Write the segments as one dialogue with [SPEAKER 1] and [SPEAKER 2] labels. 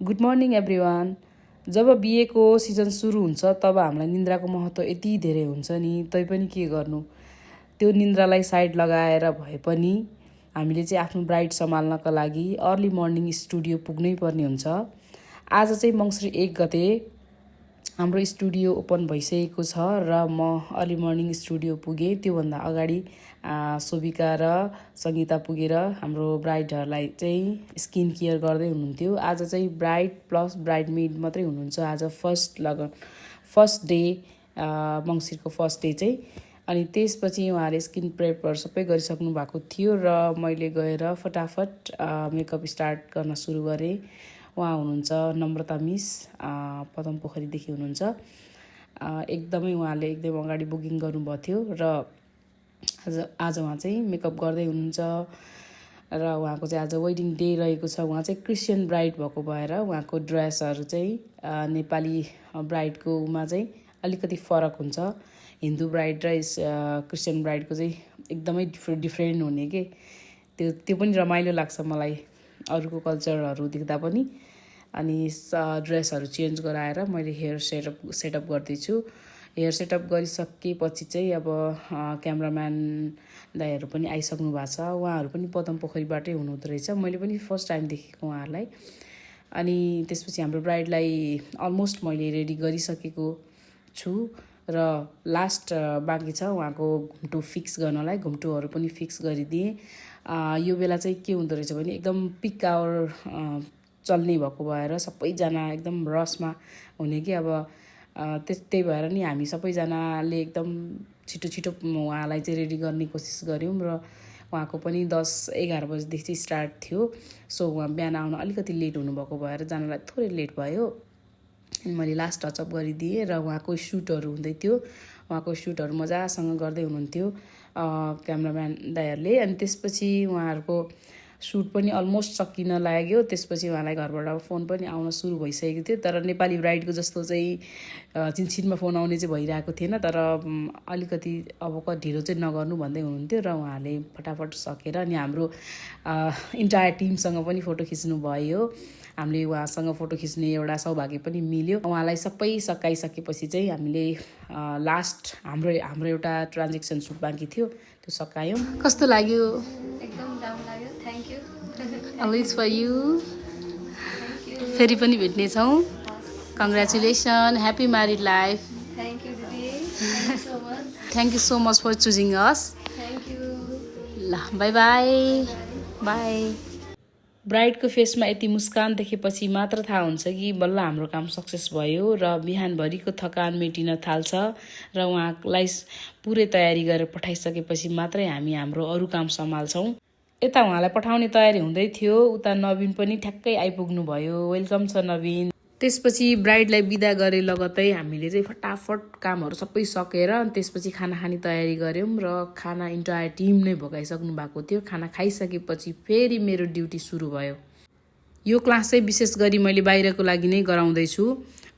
[SPEAKER 1] Good morning everyone. जब बिहेको season सुरु हुन्छ तब हामीलाई निन्द्राको महत्त्व यति धेरै हुन्छ नि, तैपनि के गर्नु, त्यो निन्द्रालाई साइड लगाएर भए पनि हामीले चाहिँ आफ्नो ब्राइड सम्हाल्नका लागि अर्ली मर्निङ स्टुडियो पुग्नै पर्ने हुन्छ। आज चाहिँ मङ्सिर 1 गते हाम्रो स्टुडियो ओपन भइसकेको छ र म अर्ली मर्निङ स्टुडियो पुगेँ। त्योभन्दा अगाडि शोभिका र सङ्गीता पुगेर हाम्रो ब्राइडहरूलाई चाहिँ स्किन केयर गर्दै हुनुहुन्थ्यो। आज चाहिँ ब्राइड प्लस ब्राइडमेड मात्रै हुनुहुन्छ। आज फर्स्ट डे, मङ्सिरको फर्स्ट डे चाहिँ। अनि त्यसपछि उहाँहरूले स्किन प्रेपहरू सबै गरिसक्नु भएको थियो र मैले गएर फटाफट मेकअप स्टार्ट गर्न सुरु गरेँ। उहाँ हुनुहुन्छ नम्रता मिस, पदम पोखरीदेखि हुनुहुन्छ। एकदमै उहाँले एकदम अगाडि बुकिङ गर्नुभएको थियो र आज उहाँ चाहिँ मेकअप गर्दै हुनुहुन्छ र उहाँको चाहिँ आज वेडिङ डे रहेको छ। उहाँ चाहिँ क्रिस्चियन ब्राइड भएको भएर उहाँको ड्रेसहरू चाहिँ नेपाली ब्राइडकोमा चाहिँ अलिकति फरक हुन्छ। हिन्दू ब्राइड र क्रिस्चियन ब्राइडको चाहिँ एकदमै डिफ्रेन्ट हुने के, त्यो पनि रमाइलो लाग्छ मलाई अरूको कल्चरहरू देख्दा पनि। अनि ड्रेसहरू चेन्ज गराएर मैले हेयर सेटअप गर्दैछु। हेयर सेटअप गरिसकेपछि चाहिँ अब क्यामराम्यान दाइहरू पनि आइसक्नु भएको छ। उहाँहरू पनि पदम पोखरीबाटै हुनुहुँदो रहेछ। मैले पनि फर्स्ट टाइम देखेको उहाँहरूलाई। अनि त्यसपछि हाम्रो ब्राइडलाई अलमोस्ट मैले रेडी गरिसकेको छु र लास्ट बाँकी छ उहाँको घुम्टो फिक्स गर्नलाई। घुम्टोहरू पनि फिक्स गरिदिएँ। यो बेला चाहिँ के हुँदो रहेछ भने एकदम पिक आवर चल्ने भएको भएर सबैजना एकदम रसमा हुने कि अब त्यही भएर नि हामी सबैजनाले एकदम छिटो उहाँलाई चाहिँ रेडी गर्ने कोसिस गऱ्यौँ र उहाँको पनि 10-11 बजीदेखि चाहिँ स्टार्ट थियो। सो उहाँ बिहान आउन अलिकति लेट हुनुभएको भएर जानलाई थोरै लेट भयो। अनि मैले लास्ट टचअप गरिदिएँ र उहाँको सुटहरू हुँदै थियो। उहाँको सुटहरू मजासँग गर्दै हुनुहुन्थ्यो क्यामराम्यान दाइहरूले। अनि त्यसपछि उहाँहरूको सुट पनि अलमोस्ट सकिन लाग्यो। त्यसपछि उहाँलाई घरबाट फोन पनि आउन सुरु भइसकेको थियो। तर नेपाली ब्राइडको जस्तो चाहिँ छिनछिनमा फोन आउने चाहिँ भइरहेको थिएन। तर अलिकति अब ढिलो चाहिँ नगर्नु भन्दै हुनुहुन्थ्यो र उहाँहरूले फटाफट सकेर अनि हाम्रो इन्टायर टिमसँग पनि फोटो खिच्नु भयो। हामीले उहाँसँग फोटो खिच्ने एउटा सौभाग्य पनि मिल्यो। उहाँलाई सबै सकाइसकेपछि चाहिँ हामीले लास्ट हाम्रो एउटा ट्रान्जेक्सन सुट बाँकी थियो, त्यो सकायौँ। कस्तो लाग्यो?
[SPEAKER 2] एकदम राम्रो लाग्यो। Thank you.
[SPEAKER 1] Always for you. फेरि पनि भेट्नेछौँ। Congratulation, happy married life.
[SPEAKER 2] Thank you दिदी। Thank you so much.
[SPEAKER 1] Thank you so much for choosing us.
[SPEAKER 2] Thank you.
[SPEAKER 1] ल, बाई बाई। बाई। ब्राइडको फेसमा यति मुस्कान देखेपछि मात्र थाहा हुन्छ कि बल्ल हाम्रो काम सक्सेस भयो र बिहानभरिको थकान मेटिन थाल्छ र उहाँलाई पुरै तयारी गरेर पठाइसकेपछि मात्रै हामी हाम्रो अरू काम सम्हाल्छौँ। यता उहाँलाई पठाउने तयारी हुँदै थियो, उता नवीन पनि ठ्याक्कै आइपुग्नु भयो। वेलकम छ नवीन। त्यसपछि ब्राइडलाई बिदा गरे लगतै हामीले चाहिँ फटाफट कामहरू सबै सकेर अनि त्यसपछि खाना खाने तयारी गऱ्यौँ र खाना इन्टायर टिम नै भोगाइसक्नु भएको थियो। खाना खाइसकेपछि फेरि मेरो ड्युटी सुरु भयो। यो क्लास चाहिँ विशेष गरी मैले बाहिरको लागि नै गराउँदैछु।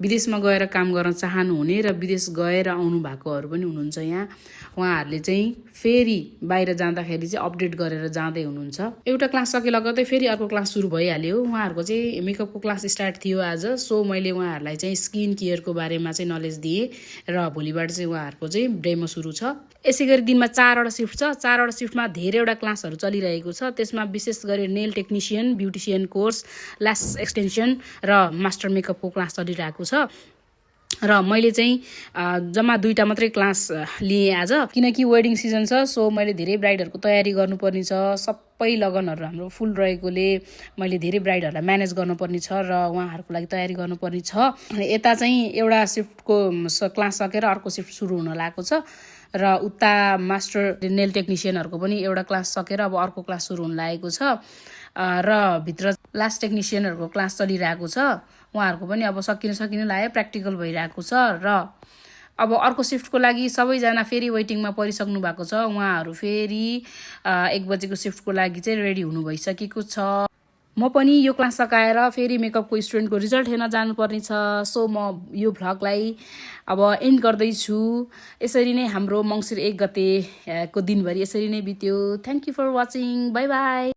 [SPEAKER 1] विदेशमा गएर काम गर्न चाहनुहुने र विदेश गएर आउनु भएकोहरू पनि हुनुहुन्छ यहाँ। उहाँहरूले चाहिँ फेरि बाहिर जाँदाखेरि चाहिँ अपडेट गरेर जाँदै हुनुहुन्छ। एउटा क्लास सके लगतै फेरि अर्को क्लास सुरु भइहाल्यो। उहाँहरूको चाहिँ मेकअपको क्लास स्टार्ट थियो आज। सो मैले उहाँहरूलाई चाहिँ स्किन केयरको बारेमा चाहिँ नलेज दिएँ र भोलिबाट चाहिँ उहाँहरूको चाहिँ डेमो सुरु छ। यसै गरी दिनमा 4वटा सिफ्ट छ। 4वटा सिफ्टमा धेरैवटा क्लासहरू चलिरहेको छ। त्यसमा विशेष गरी nail technician, beautician course, ल्यास extension र मास्टर मेकअपको क्लास चलिरहेको छ। र मैले चाहिँ जम्मा 2टा मात्रै क्लास लिएँ आज, किनकि वेडिङ सिजन छ। सो मैले धेरै ब्राइडहरूको तयारी गर्नुपर्ने छ। सबै लगनहरू हाम्रो फुल रहेकोले मैले धेरै ब्राइडहरूलाई म्यानेज गर्नुपर्ने छ र उहाँहरूको लागि तयारी गर्नुपर्ने छ। यता चाहिँ एउटा सिफ्टको क्लास सकेर अर्को सिफ्ट सुरु हुन लागेको छ र उता मास्टर नेल टेक्निसियनहरूको पनि एउटा क्लास सकेर अब अर्को क्लास सुरु हुन लागेको छ र भित्र लास्ट टेक्निसियनहरूको क्लास चलिरहेको छ। उहाँहरूको पनि अब सकिन लाग्यो, प्र्याक्टिकल भइरहेको छ र अब अर्को सिफ्टको लागि सबैजना फेरि वेटिङमा परिसक्नु भएको छ। उहाँहरू फेरि 1 बजेको सिफ्टको लागि चाहिँ रेडी हुनु भइसकेको छ। म पनि यो क्लास सकाएर फेरि मेकअपको स्टुडेन्टको रिजल्ट हेर्न जानुपर्ने छ। सो म यो भ्लगलाई अब एन्ड गर्दैछु। यसरी नै हाम्रो मङ्सिर 1 गतेको दिनभरि यसरी नै बित्यो। Thank you for watching. Bye by.